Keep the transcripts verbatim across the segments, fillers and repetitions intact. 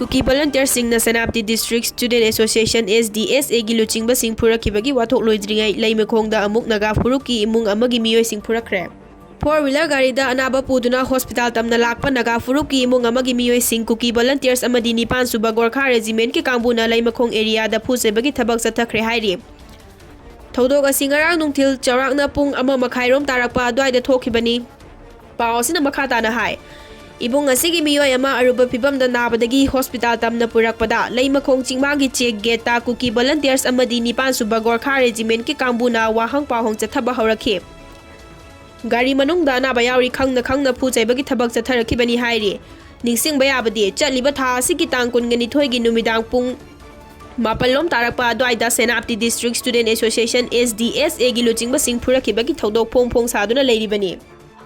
ꯀꯨꯀꯤ ꯚꯣꯂꯟꯇꯤꯌꯔꯁꯤꯡꯅ Senapati district student association, S D S ꯑꯦꯒꯤ ꯂꯨꯆꯤꯡꯕꯁꯤꯡ ꯐꯨꯔꯛꯈꯤꯕꯒꯤ ꯋꯥꯊꯣꯛ ꯂꯣꯏꯗ꯭ꯔꯤꯉꯩ ꯂꯩꯃꯈꯣꯡꯗ ꯑꯃꯨꯛ ꯅꯥꯒꯥ ꯐꯨꯔꯨꯞꯀꯤ ꯏꯃꯨꯡ ꯑꯃꯒꯤ ꯃꯤꯑꯣꯏꯁꯤꯡ ꯐꯨꯔꯛꯈ꯭ꯔꯦ꯫ ꯐꯣꯔ ꯋꯤꯂꯔ ꯒꯥꯔꯤꯗ ꯑꯅꯥꯕ ꯄꯨꯗꯨꯅ ꯍꯣꯁꯄꯤꯇꯥꯜ ꯇꯝꯅ ꯂꯥꯛꯄ ꯅꯥꯒꯥ ꯐꯨꯔꯨꯞꯀꯤ ꯏꯃꯨꯡ ꯑꯃꯒꯤ ꯃꯤꯑꯣꯏꯁꯤꯡ ꯀꯨꯀꯤ ꯚꯣꯂꯟꯇꯤꯌꯔꯁ ꯑꯃꯗꯤ ꯅꯤꯄꯥꯟ ꯁꯨꯕ ꯒꯣꯔꯈꯥ ꯔꯦꯖꯤꯃꯦꯟꯠꯀꯤ ꯀꯥꯡꯕꯨꯅ ꯂꯩꯃꯈꯣꯡ ꯑꯦꯔꯤꯌꯥꯗ ꯐꯨ ꯆꯩꯕꯒꯤ ꯊꯕꯛ ꯆꯠꯊꯈ꯭ꯔꯦ ꯍꯥꯏꯔꯤ꯫ ꯊꯧꯗꯣꯛ ꯑꯁꯤ ꯉꯔꯥꯡ ꯅꯨꯡꯊꯤꯜ ꯆꯥꯎꯔꯥꯛꯅ ꯄꯨꯡ ꯑꯃ ꯃꯈꯥꯏꯔꯣꯝ ꯇꯥꯔꯛꯄ ꯑꯗꯨꯋꯥꯏꯗ ꯊꯣꯛꯈꯤꯕꯅꯤ꯫ ꯄꯥꯎ ꯑꯁꯤꯅ ꯃꯈꯥ ꯇꯥꯅ ꯍꯥꯏ, ꯏꯕꯨꯡ ꯑꯁꯤꯒꯤ ꯃꯤꯑꯣꯏ ꯑꯃ ꯑꯔꯨꯕ ꯐꯤꯕꯝꯗ ꯅꯥꯕꯗꯒꯤ ꯍꯣꯁꯄꯤꯇꯥꯜ ꯇꯝꯅ ꯄꯨꯔꯛꯄꯗ ꯂꯩꯃꯈꯣꯡ ꯆꯤꯡꯃꯥꯡꯒꯤ ꯆꯦꯛ ꯒꯦꯠꯇ ꯀꯨꯀꯤ ꯚꯣꯂꯟꯇꯤꯌꯔꯁ ꯑꯃꯗꯤ ꯅꯤꯄꯥꯟ ꯁꯨꯕ ꯒꯣꯔꯈꯥ ꯔꯦꯖꯤꯃꯦꯟꯠꯀꯤ ꯀꯥꯡꯕꯨꯅ ꯋꯥꯍꯪ ꯄꯥꯎꯍꯪ ꯆꯠꯊꯕ ꯍꯧꯔꯛꯈꯤ꯫ ꯒꯥꯔꯤ ꯃꯅꯨꯡꯗ ꯑꯅꯥꯕ ꯌꯥꯎꯔꯤ ꯈꯪꯅ ꯈꯪꯅ ꯐꯨ ꯆꯩꯕꯒꯤ ꯊꯕꯛ ꯆꯠꯊꯔꯛꯈꯤꯕꯅꯤ ꯍꯥꯏꯔꯤ꯫ ꯅꯤꯡꯁꯤꯡꯕ ꯌꯥꯕꯗꯤ, ꯆꯠꯂꯤꯕ ꯊꯥ ꯑꯁꯤꯒꯤ ꯇꯥꯡ ꯀꯨꯟꯒ ꯅꯤꯊꯣꯏꯒꯤ ꯅꯨꯃꯤꯗꯥꯡ ꯄꯨꯡ ꯃꯥꯄꯜ ꯂꯣꯝ ꯇꯥꯔꯛꯄ ꯑꯗꯨꯋꯥꯏꯗ Senapati district student association, S D S ꯑꯦꯒꯤ ꯂꯨꯆꯤꯡꯕꯁꯤꯡ ꯐꯨꯔꯛꯈꯤꯕꯒꯤ ꯊꯧꯗꯣꯛ ꯐꯣꯡ ꯐꯣꯡ ꯁꯥꯗꯨꯅ ꯂꯩꯔꯤꯕꯅꯤ꯫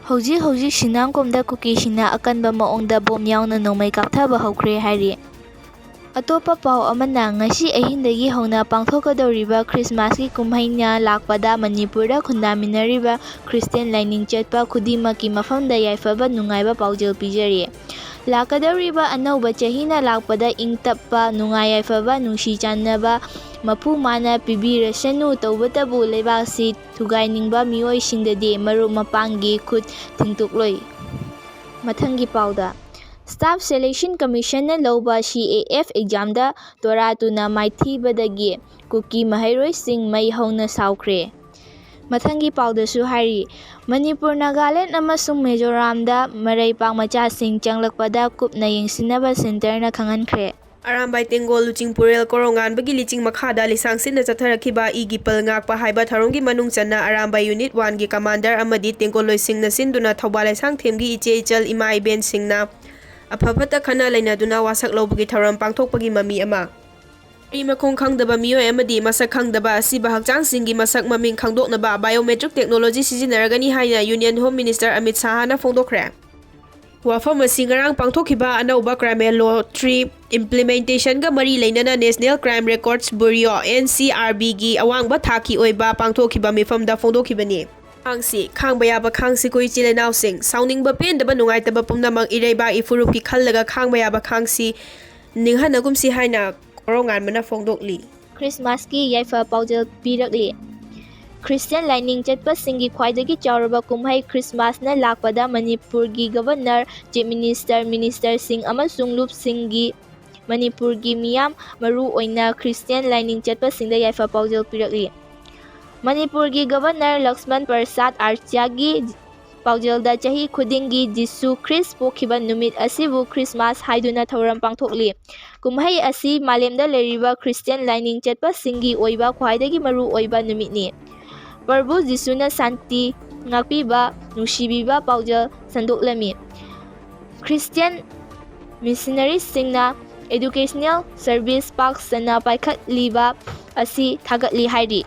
ꯍꯧꯖꯤꯛ ꯍꯧꯖꯤꯛ ꯁꯤꯅꯥꯡꯀꯣꯝꯗ ꯀꯨꯀꯤꯁꯤꯡꯅ ꯑꯀꯟꯕ ꯃꯑꯣꯡꯗ ꯕꯣꯝ ꯌꯥꯎꯅ ꯅꯣꯡꯃꯩ ꯀꯥꯞꯊꯕ ꯍꯧꯈ꯭ꯔꯦ ꯍꯥꯏꯔꯤ꯫ ꯑꯇꯣꯞꯄ ꯄꯥꯎ ꯑꯃꯅ, ꯉꯁꯤ ꯑꯍꯤꯡꯗꯒꯤ ꯍꯧꯅ ꯄꯥꯡꯊꯣꯛꯀꯗꯧꯔꯤꯕ ꯈ꯭ꯔꯤꯁꯃꯥꯁꯀꯤ ꯀꯨꯝꯍꯩꯅ ꯂꯥꯛꯄꯗ ꯃꯅꯤꯄꯨꯔꯗ ꯈꯨꯟꯗꯥꯃꯤꯟꯅꯔꯤꯕ ꯈ꯭ꯔꯤꯁꯇꯤꯌꯥꯟ ꯂꯥꯏꯅꯤꯡ ꯆꯠꯄ ꯈꯨꯗꯤꯡꯃꯛꯀꯤ ꯃꯐꯝꯗ ꯌꯥꯏꯐꯕ ꯅꯨꯡꯉꯥꯏꯕ ꯄꯥꯎꯖꯦꯜ ꯄꯤꯖꯔꯤ꯫ ꯂꯥꯛꯀꯗꯧꯔꯤꯕ ꯑꯅꯧꯕ ꯆꯍꯤꯅ ꯂꯥꯛꯄꯗ ꯏꯪ ꯇꯞꯄ, ꯅꯨꯡꯉꯥꯏ ꯌꯥꯏꯐꯕ, ꯅꯨꯡꯁꯤ ꯆꯥꯟꯅꯕ ꯃꯄꯨ ꯃꯥꯅ ꯄꯤꯕꯤꯔꯁꯅꯨ꯫ ꯇꯧꯕꯇꯕꯨ ꯂꯩꯕꯥꯛꯁꯤ ꯊꯨꯒꯥꯏꯅꯤꯡꯕ ꯃꯤꯑꯣꯏꯁꯤꯡꯗꯗꯤ ꯃꯔꯨꯞ ꯃꯄꯥꯡꯒꯤ ꯈꯨꯠ ꯊꯤꯡꯇꯣꯛꯂꯣꯏ꯫ ꯃꯊꯪꯒꯤ ꯄꯥꯎꯗ, Staff Selection Commissionꯅ ꯂꯧꯕ C A F examꯗ ꯇꯣꯔꯥ ꯇꯨꯅ ꯃꯥꯏꯊꯤꯕꯗꯒꯤ ꯀꯨꯀꯤ ꯃꯍꯩꯔꯣꯏꯁꯤꯡ ꯃꯩ ꯍꯧꯅ ꯁꯥꯎꯈ꯭ꯔꯦ꯫ ꯃꯊꯪꯒꯤ ꯄꯥꯎꯗꯁꯨ ꯍꯥꯏꯔꯤ, ꯃꯅꯤꯄꯨꯔ, ꯅꯥꯒꯥꯂꯦꯟ ꯑꯃꯁꯨꯡ ꯃꯤꯖꯣꯔꯥꯝꯗ ꯃꯔꯩꯄꯥꯛ ꯃꯆꯥꯁꯤꯡ ꯆꯪꯂꯛꯄꯗ ꯀꯨꯞꯅ ꯌꯦꯡꯁꯤꯟꯅꯕ ꯁꯦꯟꯇꯔꯅ ꯈꯪꯍꯟꯈ꯭ꯔꯦ꯫ ꯑꯔꯥꯝꯕꯥꯏ ꯇꯦꯡꯒꯣꯜ ꯂꯨꯆꯤꯡꯄꯨꯔꯦꯜ ꯀꯣꯔꯧꯉꯥꯟꯕꯒꯤ ꯂꯤꯆꯤꯡ ꯃꯈꯥꯗ ꯂꯤꯁꯥꯡ ꯁꯤꯠꯅ ꯆꯠꯊꯔꯛꯈꯤꯕ ꯏꯒꯤ ꯄꯜ ꯉꯥꯛꯄ ꯍꯥꯏꯕ ꯊꯧꯔꯝꯒꯤ ꯃꯅꯨꯡ ꯆꯟꯅ ꯑꯔꯥꯝꯕꯥꯏ ꯌꯨꯅꯤꯠ ꯋꯥꯟꯒꯤ ꯀꯃꯥꯟꯗꯔ ꯑꯃꯗꯤ ꯇꯦꯡꯒꯣꯜꯂꯣꯏꯁꯤꯡꯅ ꯁꯤꯟꯗꯨꯅ ꯊꯧꯕꯥꯜ ꯂꯩꯁꯥꯡꯊꯦꯝꯒꯤ ꯏꯆꯦ ꯏꯆꯜ ꯏꯃꯥ ꯏꯕꯦꯟꯁꯤꯡꯅ ꯑꯐ ꯐꯠꯇ ꯈꯟꯅ ꯂꯩꯅꯗꯨꯅ ꯋꯥꯁꯛ ꯂꯧꯕꯒꯤ ꯊꯧꯔꯝ ꯄꯥꯡꯊꯣꯛꯄꯒꯤ ꯃꯃꯤ ꯑꯃ꯫ ꯃꯔꯤ ꯃꯈꯣꯡ ꯈꯪꯗꯕ ꯃꯤꯑꯣꯏ ꯑꯃꯗꯤ ꯃꯁꯛ ꯈꯪꯗꯕ ꯑꯁꯤꯕ ꯍꯛꯆꯥꯡꯁꯤꯡꯒꯤ ꯃꯁꯛ ꯃꯃꯤꯡ ꯈꯪꯗꯣꯛꯅꯕ biometric technology ꯁꯤꯖꯤꯟꯅꯔꯒꯅꯤ ꯍꯥꯏꯅ Union Home Minister ꯑꯃꯤꯠ ꯁꯥꯍꯅ ꯐꯣꯡꯗꯣꯛꯈ꯭ꯔꯦ꯫ ꯋꯥꯐꯝ ꯑꯁꯤ ꯉꯔꯥꯡ ꯄꯥꯡꯊꯣꯛꯈꯤꯕ ꯑꯅꯧꯕ Criminal Law three implementationꯒ ꯃꯔꯤ ꯂꯩꯅꯅ National Crime Records Bureau, N C R Bꯒꯤ ꯑꯋꯥꯡꯕ ꯊꯥꯛꯀꯤ ꯑꯣꯏꯕ ꯄꯥꯡꯊꯣꯛꯈꯤꯕ ꯃꯤꯐꯝꯗ ꯐꯣꯡꯗꯣꯛꯈꯤꯕꯅꯤ꯫ ꯈꯥꯡꯁꯤ, ꯈꯥꯡꯕ ꯌꯥꯕ ꯈꯥꯡꯁꯤ, ꯀꯣ ꯏꯆꯤꯜ ꯏꯅꯥꯎꯁꯤꯡ, ꯁꯥꯎꯅꯤꯡꯕ ꯄꯦꯟꯗꯕ ꯅꯨꯡꯉꯥꯏꯇꯕ ꯄꯨꯝꯅꯃꯛ ꯏꯔꯩꯕꯥꯛ ꯏꯐꯨꯔꯨꯞꯀꯤ ꯈꯜꯂꯒ ꯈꯥꯡꯕ ꯌꯥꯕ ꯈꯥꯡꯁꯤ꯫ ꯅꯤꯡꯍꯟꯅꯒꯨꯝꯁꯤ ꯍꯥꯏꯅ ꯀꯣꯔꯧꯉꯥꯟꯕꯅ ꯐꯣꯡꯗꯣꯛꯂꯤ꯫ ꯈ꯭ꯔꯤꯁꯃꯥꯁꯀꯤ ꯌꯥꯏꯐ ꯄꯥꯎꯖꯦꯜ ꯄꯤꯔꯛꯂꯤ꯫ ꯈ꯭ꯔꯤꯁꯇꯤꯌꯥꯟ ꯂꯥꯏꯅꯤꯡ ꯆꯠꯄꯁꯤꯡꯒꯤ ꯈ꯭ꯋꯥꯏꯗꯒꯤ ꯆꯥꯎꯔꯕ ꯀꯨꯝꯍꯩ ꯈ꯭ꯔꯤꯁꯃꯥꯁꯅ ꯂꯥꯛꯄꯗ ꯃꯅꯤꯄꯨꯔꯒꯤ ꯒꯕꯔꯅꯔ, ꯆꯤꯐ ꯃꯤꯅꯤꯁꯇꯔ, ꯃꯤꯅꯤꯁꯇꯔꯁꯤꯡ ꯑꯃꯁꯨꯡ ꯂꯨꯞꯁꯤꯡꯒꯤ ꯃꯅꯤꯄꯨꯔꯒꯤ ꯃꯤꯌꯥꯝ, ꯃꯔꯨ ꯑꯣꯏꯅ ꯈ꯭ꯔꯤꯁꯇꯤꯌꯥꯟ ꯂꯥꯏꯅꯤꯡ ꯆꯠꯄꯁꯤꯡꯗ ꯌꯥꯏꯐ ꯄꯥꯎꯖꯦꯜ ꯄꯤꯔꯛꯂꯤ꯫ ꯃꯅꯤꯄꯨꯔꯒꯤ ꯒꯕꯔꯅꯔ ꯂꯛꯁꯃꯟ ꯄ꯭ꯔꯁꯥꯗ ꯑꯥꯔꯆꯥꯒꯤ ꯄꯥꯎꯖꯦꯜꯗ ꯆꯍꯤ ꯈꯨꯗꯤꯡꯒꯤ ꯖꯤꯁꯨ ꯈ꯭ꯔꯤꯁ ꯄꯣꯛꯈꯤꯕ ꯅꯨꯃꯤꯠ ꯑꯁꯤꯕꯨ ꯈ꯭ꯔꯤꯁꯃꯥꯁ ꯍꯥꯏꯗꯨꯅ ꯊꯧꯔꯝ ꯄꯥꯡꯊꯣꯛꯂꯤ꯫ ꯀꯨꯝꯍꯩ ꯑꯁꯤ ꯃꯥꯂꯦꯝꯗ ꯂꯩꯔꯤꯕ ꯈ꯭ꯔꯤꯁꯇꯤꯌꯥꯟ ꯂꯥꯏꯅꯤꯡ ꯆꯠꯄꯁꯤꯡꯒꯤ ꯑꯣꯏꯕ ꯈ꯭ꯋꯥꯏꯗꯒꯤ ꯃꯔꯨ ꯑꯣꯏꯕ ꯅꯨꯃꯤꯠꯅꯤ꯫ ꯄ꯭ꯔꯚꯨ ꯖꯤꯁꯨꯅ ꯁꯥꯟꯇꯤ, ꯉꯥꯛꯄꯤꯕ, ꯅꯨꯡꯁꯤꯕꯤꯕ ꯄꯥꯎꯖꯦꯜ ꯁꯟꯗꯣꯛꯂꯝꯃꯤ꯫ ꯈ꯭ꯔꯤꯁꯇꯤꯌꯥꯟ ꯃꯤꯁꯅꯔꯤꯁꯤꯡꯅ educational service ꯄꯥꯛ ꯁꯟꯅ ꯄꯥꯏꯈꯠꯂꯤꯕ ꯑꯁꯤ ꯊꯥꯒꯠꯂꯤ ꯍꯥꯏꯔꯤ꯫